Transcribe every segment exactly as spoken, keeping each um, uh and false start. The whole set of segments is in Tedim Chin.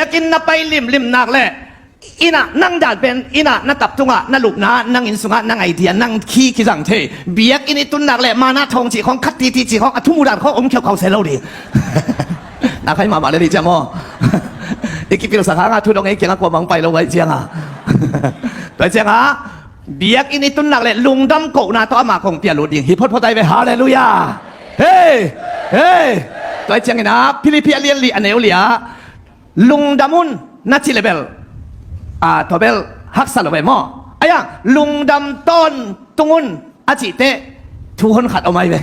Biakinn na pai limlim nak leh, inn ah nang dan pen, inn ah na tap tungah, na lupna, nang inn sungah, nang idea, nang khi kizang thei. Biakinn i tun nak leh, mana thawng cih khawng, khat titi cih khawng, a thu mu dan khawng om khiaukhau se lo ding. Na khai mahmah le dih ciang maw. I kipilsak hangah thu dong ei kiangah kuamah hong pai lo vai ciangah. Tua ciangah biakinn i tun nak leh lungdam kohna tawh ama kong pia lut ding hi photphot ai ve. Halleluiah. Hei, hei. Tua ciangin ah Philippi a lian li a neu li ah lungdam un na cih le bel, a, tua bel haksa lo ve maw? Aia, lungdam tawntung un a cih teh thu honkhat om ai ve.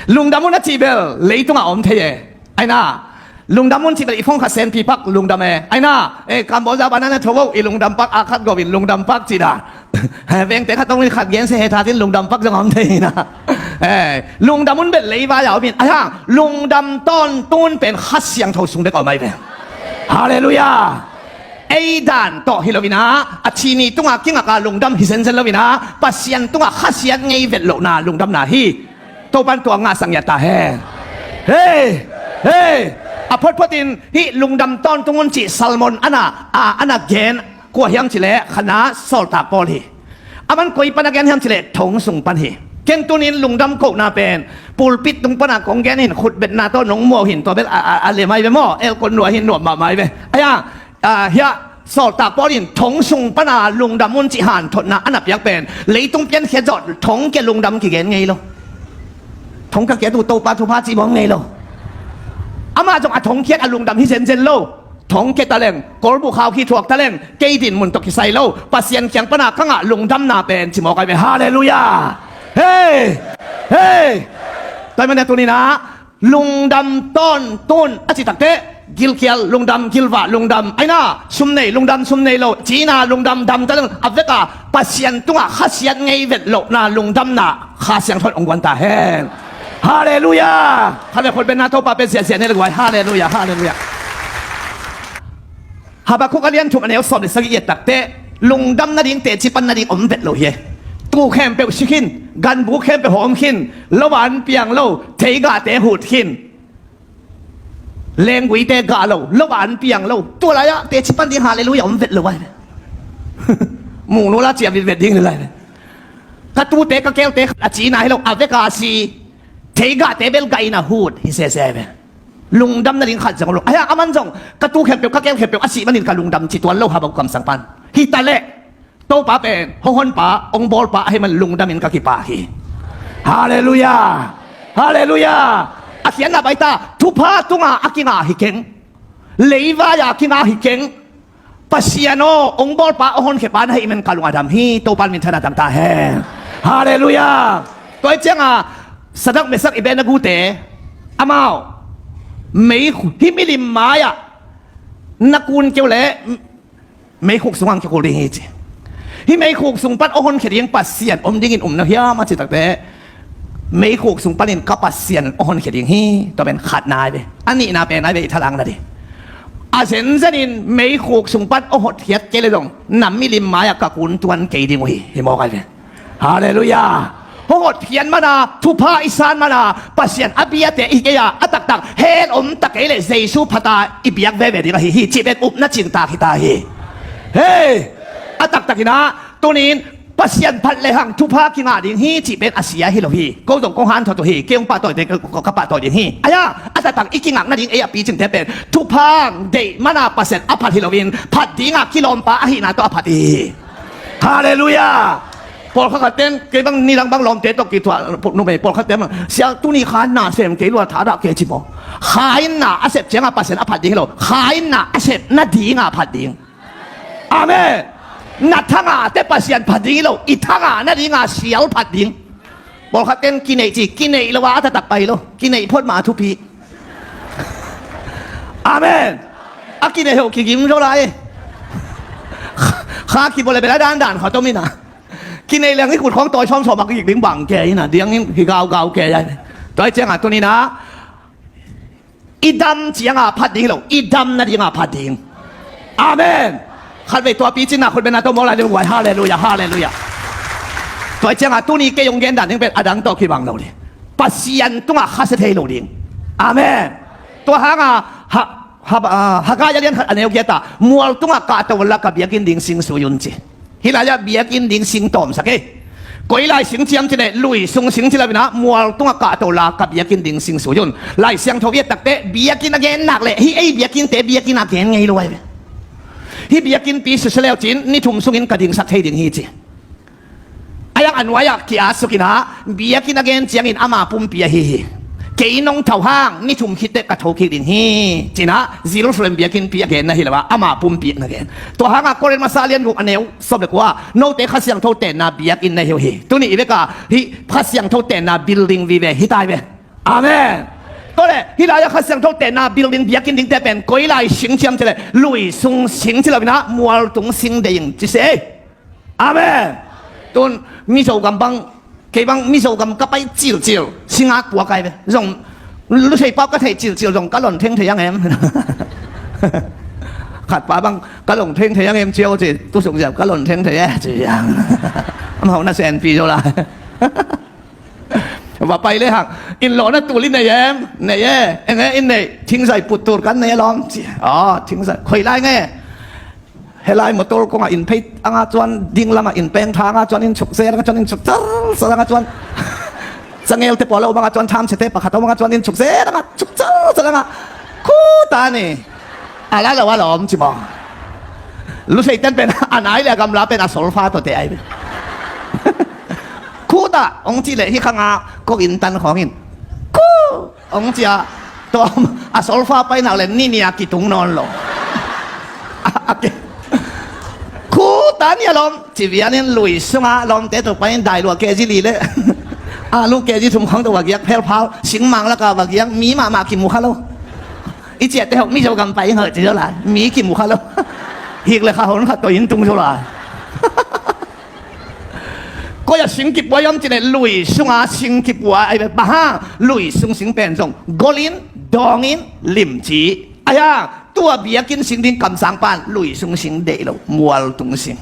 Lungdam un a cih bel leitungah om thei e. Aina, lungdam un cih bel i phone khat senpi pak lungdam e. Aina, e, Cambodia banana tho vo, i lungdam pak, a khat go in lungdam pak cih da. He, vengte khat tong in khat gen se he thatin lungdam pak zong om thei na. E, lungdam un bel leivai a om in. Aia, lungdam tawntung un pen Kha Siangtho sung bek a om ai ve. Halleluiah. Ei dan tawh hi loin ah, a chini tungah kingak a lungdam hi zenzen loin ah, Pasian tungah khasiat ngei vet lohna lungdamna hi. Topan tua ngahsak ngiat ta hen. Hei, hei. A photphot in hih lungdam tawntung un cih sermon a na, a, a na gen kua hiam cih leh Kha na sawltak Paul hi. Aman koi pan a gen hiam cih leh thong sung pan hi. Ken tunin lungdam kohna pen pulpit tung pan a kong gen in khutbetna tawh nong muah uh hin tua bel a, a, a lem ai ve maw, elkon nuam hin nuam mahmah ai ve. Aia, a, hiah sawltak Paul in thong sung pan a lungdam un cih hanthotna a na piak pen leitung piankhiat zawh thong kia lungdam kigen ngei lo. Thong ka kiat uh Topa thupha cih mawng ngei lo. Amah zong a thong kiat a lungdam hi zenzen lo. Thong kia taleng, kolbu khau khi thuak taleng, kei din mun tawh kisai lo. Pasian kiang pan a ka ngah lungdamna pen ci mawk ai ve. Halleluiah. Hei, hei. Tua ahih manin ah tunin ah lungdam tawntung un a cih takteh gilkial lungdam, gilvah lungdam, aina sum nei lungdam, sum nei lo, cina lungdam, dam taleng, a vek a Pasian tungah khasiat ngei vet lohna lungdamna Kha Siangtho in hong guan ta hen. Halleluiah. Khat vek photbetna Topa pen ziahziah nei le guai. Halleluiah, halleluiah. Habakkuk a lian thum a neu sawm le sagih i et takteh lungdam nading, teci pan nading om vet lo hi. Tuu khempeuh si khin, ganbu khempeuh hawm khin, lo a an piang lo, theigahte hut khin, lengguite gah lo, lo a an piang lo. Tua lai-ah teci pan ding halleluiah om vet lo ai ve. Muh nula ciah vitvet ding le lai ve. Ka tuute ka kelte a cina hi lo, a vek a si, theigahte bel gah in a hut hi sese ai ve. Lungdam nading khat zong lo. Aia, aman zong ka tuu khempeuh, ka keel khempeuh a sih manin ka lungdam ci tuan lo Habakkuk kamsang pan. Hi taleh Topa pen honhonpa, hong bawlpa ahih man lungdamin ka kipah hi. Halleluiah. Halleluiah. A khiatna baita, thupha tunga a kinga hi keng, leivai a kinga hi keng. Pasian aw, hong bawlpa, hong honkhiapa na hih man ka lung a dam hi. Topa in minthanna tang ta hen. Halleluiah. Tua ahih cianga Sadrak, Mesak, Abednego te, amau mei, hih milim mai-ah na kun kei uh leh meikhuk sungah hong kikul ding hi ci. Hih meikhuk sung pan hong honkhia ding Pasian om dingin um na hiam a cih takteh, meikhuk sung panin ka Pasian hong honkhia ding hi. Tua pen khatna ai ve. A nihna pen ai ve, i thalang nading, a zenzenin meikhuk sung pan hong hotkhiat kei leh zong na milim mai-ah ka kun tuan kei ding uh hi. Hi mawk ai ve. Halleluiah. Hong hotkhiat mana, thupha i san mana, Pasian a biate i hi kei a, a taktak hell om ta kei leh Jesu phat a i biak veve ding ahi hi cih pen upna cingtak hi ta hi. Hei, a taktakin ah tunin Pasian phat lehang thupha kingah ding hi cih pen a sia hi lo hi. Ko zong kong hanthot uh hi, kei hong pahtawi ding, ko ka pahtawi ding hi. Aia, a taktak i kingak nading ei a picingte pen thupha deih mana Pasian a phat hi loin phat dinga kilawmpa ahihna tawh a phat hi. Halleluiah. Pawlkhat khatten, kei bang nidang bang lawmte tawh kithuah, numei pawlkhatte bang, sia, tuni kha na sem kei lua, thadah kei ci maw. Kha in na a sep cianga Pasian a phat ding hi lo. Kha in na a sep nadinga phat ding. Amen. Na thangahte Pasian phat ding hi lo, i thangah nadinga sial phat ding. Pawlkhatten kineih ci, kineih lo a a taktak pai lo. Kineih phot mah a thupi. Amen. A kineih heuh kigim zaw lai. Kha kibawl le bel a dandan khat om hi na. Kineih leng i khut khawng tawi sawmsawm a kigik ding bang kei hi na, diangin kigaugau kei ai. Tua ahih cianga tunin ah i dam cianga phat ding hi lo, i dam nadinga phat ding. Amen. Khatvei tua picingna khutbetna tawh mawl lai ding uh ai. Halleluiah, halleluiah. Tua ahih cianga tuni kei hong gen dan ding pen a dang tawh kibang lo ding. Pasian tungah khasia thei lo ding. Amen. Tua hanga ha, Hab-, ah, Haggai a lian khat a neu giat ah, mual tungah kahto unla ka biakinn ding sing sui un ci. Hih lai-ah biakinn ding sing tawmsak ei. Koi lai sing ciam cileh lui sung sing ci lo inah, mual tungah kahto unla ka biakinn ding sing sui un. Lai Siangtho i et takte biakinn a gen nak leh hih ei biakinnte biakinn a gen ngei lo ai ve. Hih biakinnpi susia leu cin ni thum sungin ka dingsak thei ding hi ci. A yang a nuai-ah ki-at suk inah biakinn a gen ciangin ama pumpi ahi hi. Kei nong tho hang ni thum khitteh ka tho kik ding hi cinah Jerusalem biakinnpi a gen na hi lo a ama pumpi na gen. Tua hangah Korin masa lian guk a neu sawm le kua note Kha Siangtho tenna biakinn na hi uh hi. Tuni i veka hih Kha Siangtho tenna building vive hi tai ve. Amen. Tuale hih lai-ah Kha Siangtho tenna building biakinn dingte pen koi lai sing ciam cileh lui sung sing ci lo inah mual tung sing dei ing ci se ei. Amen. Tun Mizo gam bang, kei bang Mizo gam ka pai cilcil singak pua kai ve zong, Lusei pau ka theih cilcil zong ka lon theng thei ang em? Khatpa bang ka lon theng thei ang em ciau ci, tusuk ziam ka lon theng thei e ci ang. Amau na senpi zo lai. Va pai le hang, inn lawhna tul i nei em? Nei e. Enge in nei? Thingzai puttur kan nei a lawm ci. Aw, thingzai khoi lai nge? Helai motor kongah in phei anga cuan ding lamah in peng tha anga cuan in chuk zel anga cuan in chuk char char anga cuan, cangelte pawl a um anga cuan thamsiate pakhat a um anga cuan in chuk zel anga chuk char char anga khuta ni. A la lo a lawm ci maw? Lusei ten pen a nai le a gamla pen a solfa tawte ai. Khuta hong cih leh hih khanga kok in tan khawngin khu hong cia. Tua a solfa pai nak le ni nia kitung nawn lo. A, a ke. Khuta ni a lawm ci vianin lui sunga lawmte tuk pai in dai lua kezi li le alu kezi thum khawng tuk va giak phelphal singmang laka va giak mi mahmah kimu kha lo. I ciahte hok Mizo gam pai hok ci zo lai mi kimu kha lo. Hik le kha hon khat tawh in tung zo lai. Koi a sing kipua i om cileh lui sunga sing kipua ai ve. Bang hang? Lui sung sing pen zong golin dawngin limci. Ai hang? Tua biakinn sing ding kamsang pan lui sung sing deih lo, mual tung sing.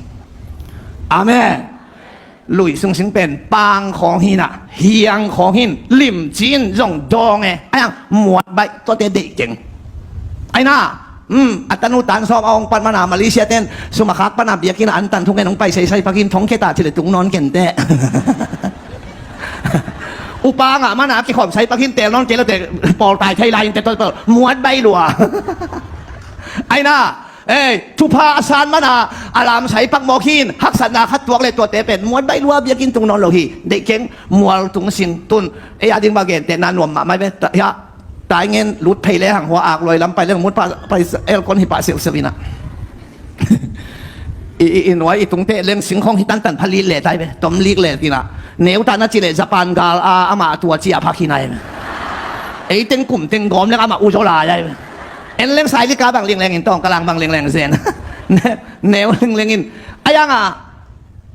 Amen. Lui sung sing pen pang khawng hinah hiang khawng hin limci in zong dawng e. Ai hang? Muat baih tuate deih keng. Ai na, um, a tanu tan sawm a hong pan mana Malaysia ten sum a khak pana biakinn a an tan thungen hong pai seisai pakin thong kheta cileh tung nawn kenteh. Upa ngah mana kikhawm sai pakin tel nawn kei lote pawl tai thei lai in te tol pawl muat baih lua. Ai na, ei, thupha a san mana a lam sai pak mawk hin haksatna khat tuak le tuate pen muat baih lua biakinn tung nawn lo hi. Deih keng, mual tung sing. Tun ei a ding ba gentehna nuam mahmah ve. Taingen lut phei le hang hua ak luai lam pai le mut pah pai elkon hi pah silhsilh inah. I, i, i nuai i tungte leng singkhong hi tantan pha lit le tai ve, tom lik le tinah. Neu tah na ci le Japan gal a amah tua ci a phak hi nai ve. Ei teng kum teng gawm leng amah u zaw lai ai ve. En leng sai lika bang lingleng in tawng kalang bang lingleng zen. Neu lingleng in. Ai hang a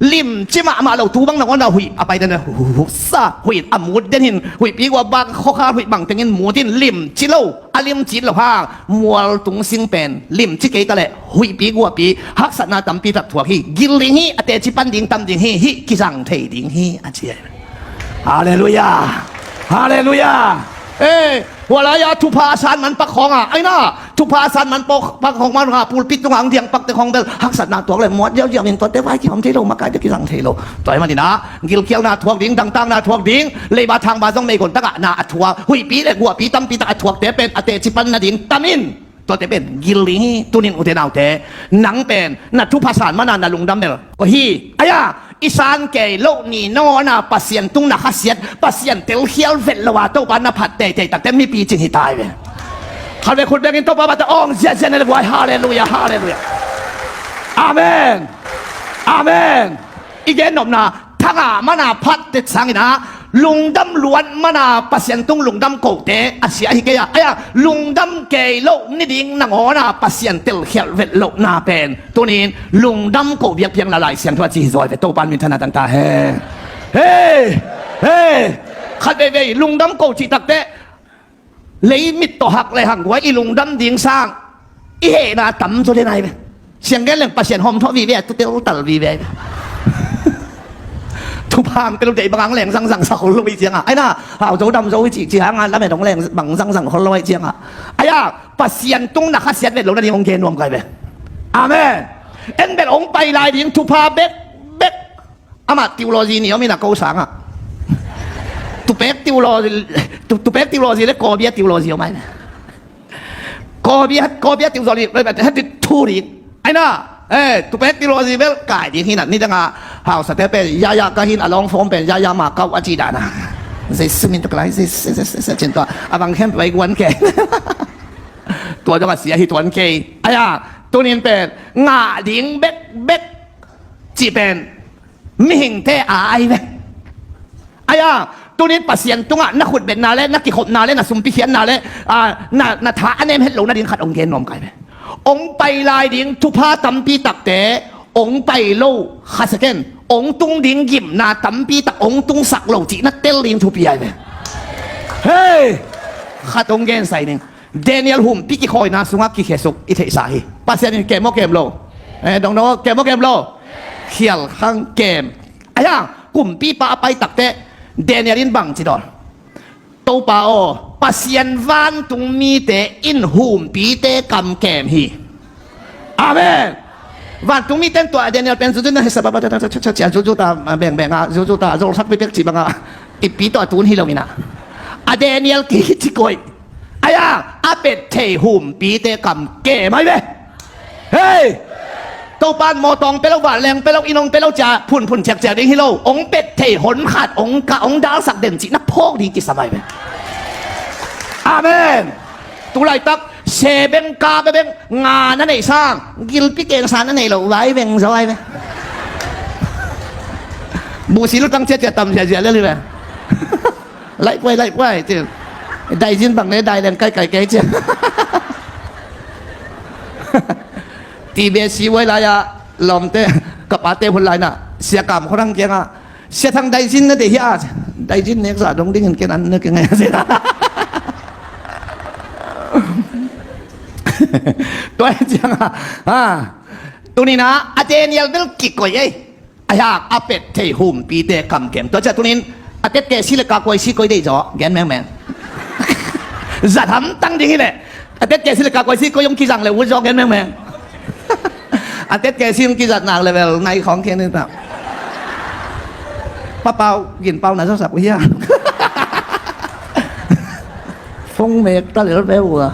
limci mahmah lo tu bang nangawn a huih a pai den a huhsa huih a mut den hin huihpi gua bak khokha huih bang tengin mut in limci lo a limci lo hang mual tung sing pen limci kei ta leh huihpi guapi haksatna tampi tak thuak hi. Gil ding hi, a teci pan ding tam ding hi, hih kizang thei ding hi a ci. Halleluiah. Halleluiah. Eh, hua lai-a thupha a san man pak khawng a, ai na, thupha a san man pak khawng man a pulpit tungah ang diang pakte khawng bel haksatna tuak le muat ziauziau in tuate vai kihawm thei lo, makaite kizang thei lo. Tua hi maninah gilkialna thuak ding, dangtakna thuak ding, leiba thangba zong meigon takah na a thuak, huihpi le guahpi tampi tak a thuakte pen a teci pan nading tam in. Tuate pen gil ding hi. Tunin ute naute, nang pen na thupha san mana na lungdam bel ko hi. Ai a, i san kei loh ni nangawna Pasian tung na khasiat, Pasian telkhial vet lo a Topa na phat teitei takte mipi cing hi tai ve. Khat ve khut bengin Topa bata awng ziahziah na le vuai. Halleluiah, halleluiah. Amen. Amen. I gen nopna thangah mana phat tet sanginah lungdam luat mana Pasian tung lungdam kote a sia hi kei a, ai a, lungdam kei loh ni ding nangawna Pasian telkhial vet lohna pen tunin lungdam ko biakpiang la Lai Siangtho a ci hi zawi ve. Topa min thana tangta he. Hei, hei. Khat veivei lungdam ko cih takte lei mit tawh hak le hang guai i lungdam ding sang i hehna tam zaw le nai ve. Siang gen leng Pasian hawm thawh vive a tutel tal vive. Thupha ang pelu deih bang ang leng zangzang sa khol lo i cianga, ai na, hau zo dam zo i cih cih hanga lamet hong leng bang zangzang khol lo i cianga, ai a, Pasian tung na khasiat vet lo nading hong gen nuam kai ve. Amen. En bel hong pai lai ding thupha bek bek. Amah theology ni om in a ko sangah. Tupek theology, tu-, tupek theology le Kawbia theology om ai. Kawbia, Kawbia theology, heti thu ding. Ai na, eh, tupek theology bel kai ding hi na, nidang a hausate pen, ya ya ka hin a long form pen, ya ya ma kau a ci dan a. Jesu min tawh ka lai, Jesu, Jesu, Jesu, cin tawh, a bang khem pai guan ke. Tua dong a sia hi tuan kei. Ai a, tunin pen, ngah ding bek bek, ci pen, mihingte a ai ve. Aia, tunin Pasian tungah na khutbetna le, na kikhopna le, na sumpi khiatna le, a, na, na tha a nem het lo nading khat hong gen nuam kai ve. Hong pai lai ding thupha tampi takte hong pai lo kha second, hong tung ding gimna tampi tak hong tungsak lo cihna tel ding thupi ai ve. Hei, khat hong gen sai ning. Daniel humpi kikhawina sungah kikhiasuk i theihsa hi. Pasian in kem maw kem lo? Eh, dong dong, kem maw kem lo? Khial khang kem. Aia, kumpipa a pai takte Daniel in bang ci dawn? Topa aw, Pasian vantung mite in humpite kam kem hi. Amen. Vantung mite in tua Daniel pen zuzu na hesa baba zuzu ta beng beng a zuzu ta zolsak pipek ci banga ipi tawh a tun hi lo ina. A Daniel kici koih. Aia, a pet thei humpite kam kem ai ve. Hei! Topan mawtaw hong pia lo, vanleng pia lo, inn hong pia lo cia phunphun ciakciak ding hi lo. Hong pet thei hon khat hong ka hong dalsak den cihna phawk ding kisam ai ve. Amen. Tulaitak se beng ka bebeng nga na neih sang gilpi kengsa na neih lo vai beng zo ai ve. Buhsi lutang ciacia tam ziazia lel hi ve. Laih puai, laih puai ci. Daizin bang ne dai leng kaikai kei ci. Ti be si uai lai-ah lawmte ka pate hun laina Sia Kam Khua Thang kiangah Sia Thang daizin na deih hi a, daizin nekzah dong dingin ken an na kengei a sia. Tua ciangah a tunina a Daniel bel kikoih ei. Aia, a pet thei humpite kam kem. Tua cia tunin a tet kesi le ka kuaisi koi deih zaw gen mengmeng. Zat hamtang ding hi leh a tet kesi le ka kuaisi koi hong kizang le ut zaw gen mengmeng. A tet kesi hong kizat nak le bel nai khawng khen ni ta. Papau ginpau na zawsak uh hia. Phung mek ta lel ve uh a.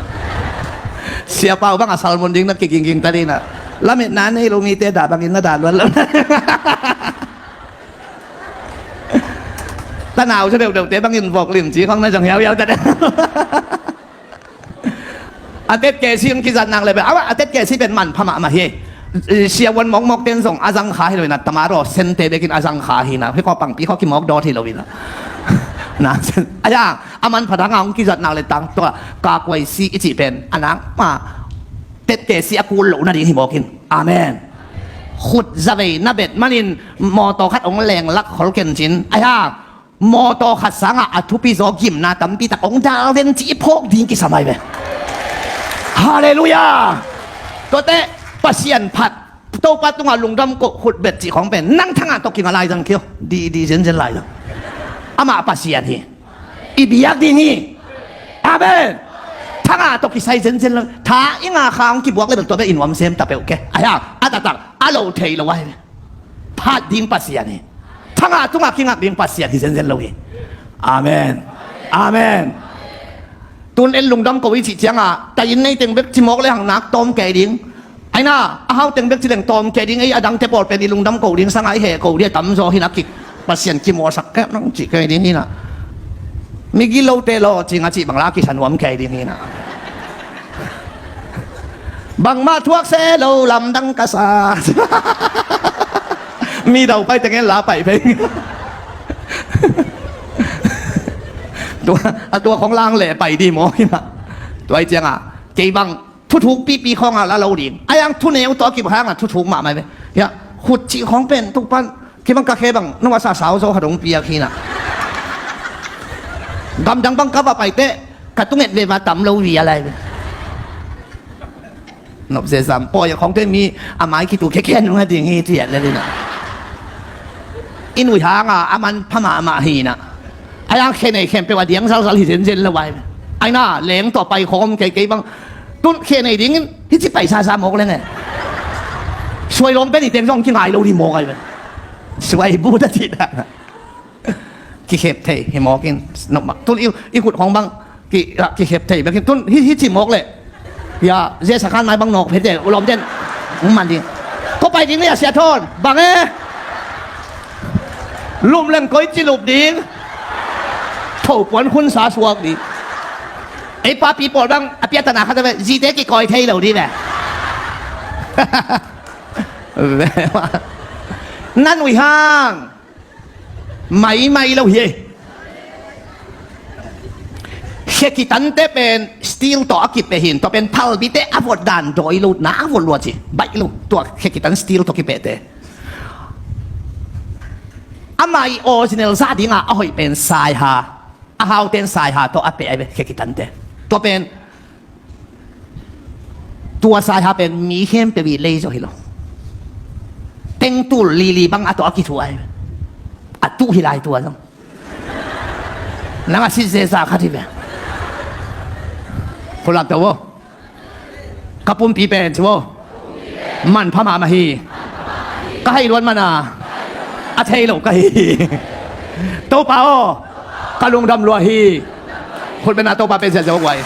Siapau bang a salmon ding na kigingging ta dina. Lametna nei lo mite dah bangin na dah luan lo. Tanau sa deuhdeuhte bangin vok limci khong na zang hiauhiau ta deuh. A tet kesi hong kizat nak le bel a tet kesi pen manpha mahmah hi. Siavuan mawkmawk ten zong a zang kha hi lo ina, tamaro sente bekin a zang kha hi na, hi khaw pangpi khaw kimawk dawt hi lo ina. Na sen aia a manpha danga hong kizat nak le tang tua ka kuaisi i cih pen a nak ma tet kesi a kul lo nading hi mawkin. Amen. Khut zavei na bet manin mawtaw khat hong lenglak khol kencin aia mawtaw khat sangah a thupi zaw gimna tampi tak hong dal den cih i phawk ding kisam ai ve. Halleluiah. Tuate Pasian phat Topa tungah lungdam koh khutbet cih khawng pen nang thangah tawh kinga lai zang kio. Di di zenzen lai zang. Amah Pasian hi. I biak ding hi. Amen. Thangah tawh kisai zenzen lai. Tha i nga kha hong kibuak le bel tua bel i nuam sem ta peuh ke. Aia a taktak a lo thei lo ai ve. Phat ding Pasian hi. Thangah tungah kingak ding Pasian hi zenzen lo hi. Amen. Amen. Tun en lungdam ko i cih ciangah ta inn nei teng bek cimawk le hang nak tawm kei ding. Aina a hau teng bek ci leng tawm kei ding ei a dangte pawl pen i lungdam ko ding sanga i heh ko ding a tamzaw hi na kik Pasian kimawlsak kei nang cih kei ding hi na. Mi gil lote law cing a cih bang la kisa nuam kei ding hi na. Bangmah thuak se lo lamdang ka sa. Mi dau pai teng en la pai peng. Tua a tua khong lang leh pai di maw hi na. Tua i ciangah kei bang thuthuk pipi khawngah la lo ding a yang thuneu tawh a kip hangah thuthuk mahmah ve. Hiah khut cih khawng pen tukpan kei bang ka khe bang nong a sa sau zaw ha dong piak hi na. Gamdang bang ka va paiteh ka tunget ve va tam lo vi a lai ve. Nop zezam pawi a khawngte mi a mai kitu khekhen nung a ding hi tiat le dina. I nui hanga a man pha mahmah hi na. A yang khenei khempeuh a diang zalzal hi zenzen lo ai. Aina leng tawh pai khawm kei kei bang Tun khe nei dingin hici paisa sa mawk leng e. Suai lawng pen i teng zong kingai lo ding mawk ai ve. Suai bu ta ci ta. Kikhep thei hi mawk in, nop mak. Tun i, i khut hong bang ki, ah, kikhep thei bekin tun hi, hici mawk leh. Ya, zia sakhan mai bang nawk phete ulawm den. Hong man ding. Ko pai ding le a sia thawn bang e. Lum leng koi ci lup ding. Tho puan khun sa suak ding. Ei papi pawl bang a piatana khat a ve zite kikawi thei lo ding ve. Ve ma. Nan ui hang. Mai mai lo hi. Khekitante pen steel tawh a kipeh hin, tua pen phalbite a vot dan dawi lo, na a vot lua ci, baih lo, tua khekitan steel tawh kipehte. Amah i original zah dinga a hoih pen saiha, a hauten saiha tawh a peh a ve khekitante. Tua pen tua saiha pen mi khempeuh i lei zaw hi lo. Tengtul lili bang a tawh a kithuah hi. A tuh hi lai tua zong. Nang a sit zeza khat hi ve. Khulam to vo. Ka pumpi pen ci vo. Manpha mahmah hi. Ka hailuat mana a thei lo ka hi. Topa aw, ka lungdam lua hi. Khut bena Topa pen zia zo guai.